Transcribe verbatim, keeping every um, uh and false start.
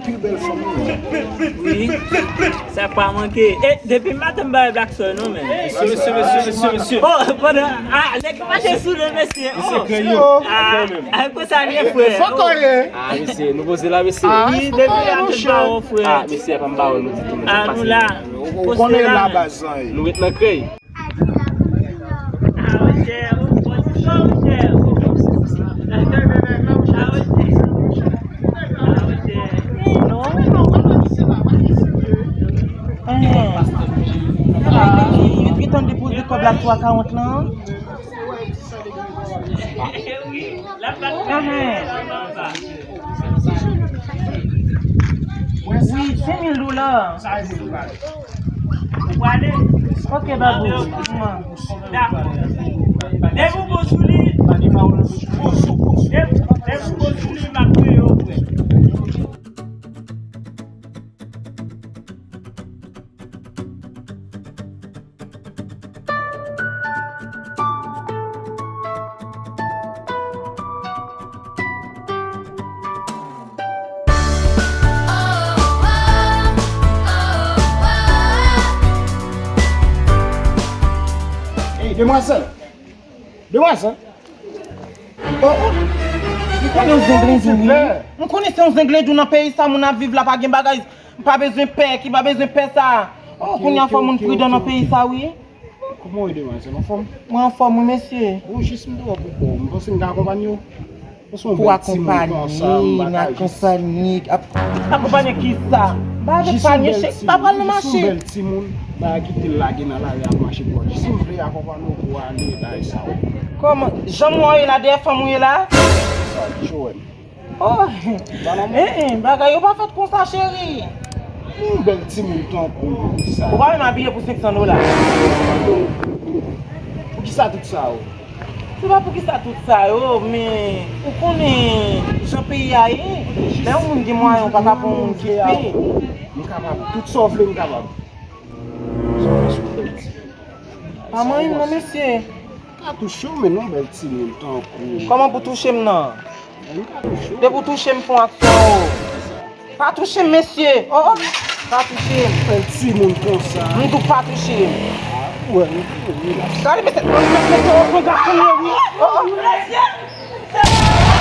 Pi bèl fanm. Wi. Sa pa manke. E, depi maten m pa wè Black Soy non, men. Mesye, mesye, mesye, mesye, mesye. Oh, pandan, ah, nèg yo mache sou le mesye. Mesye, oh. Kreye. Ah, ah, konsa l ye, frè. Fòk ou ye. Ah, mesye, nou poze la, mesye. Ah, wi, depi maten m pa wè w, frè. Ah, mesye, pa m ba w nou ditou, men. Ah, nou la. Ou konnen la, baz, an. Nou ret nan kreye. Li gentan depoze kòb la twa karant lan. Wi, senk mil dola. Ou prale? Ok, babou. Dakò. Depi w bon sou li, depi, depi w bon sou li, m ap peye w, frè. Ey, demwazèl! Demwazèl! Oh, oh! M konnen se yon zenglendjou, wi. M konnen se yon zenglendjou nan peyi sa moun ap viv la, pa gen bagay. M pa bezwen pè, ki pa bezwen pè sa. Oh, kounye a fò moun pridan nan peyi sa, wi. Kòman w ye, demwazèl? Anfòm? Mwen anfòm, wi, mesye. Bon, jis m te wè w pou kò w. M panse m ka akonpanye w. Pou akonpanye, m akonpanye. Akonpanye kisa? M pa akonpanye, chèk pa pral nan mache. Jis yon bèl timoun, bagay kite l lage nan lari ap mache pou w. Jis m vle akonpanye w pou w ale, bagay sa yo. Kòman? Jan m wè w ye la, dèyè fanm ou ye la? Sa, Joel. Oh, eh, eh, bagay yo pa fèt konsa, cheri. Yon bèl timoun tankou w, poukisa? Ou pa menm abiye pou senk san dola. Poukisa tout sa yo? Se pa poukisa tout sa yo, men ou konnen jan peyi a ye. Lè yon moun gen mwayen, ou pa ka pran yon moun ki pè. M kapab, tout sa w vle, m kapab. Sa w vle sou fè ti. Pa manyen m non, mesye. Ka touche w, men non, bèl timoun tankou w. Kòman pou touche m nan? Depi w touche m, fè yon aksyon, o. Pa touche m, mesye. O, o. Pa touche m. Fè l timoun konsa. M di w pa touche m. A, ou wè, nou rilaks. Gade, mesye, mesye, mesye, o, son gason ye, wi. O, o. Mesye!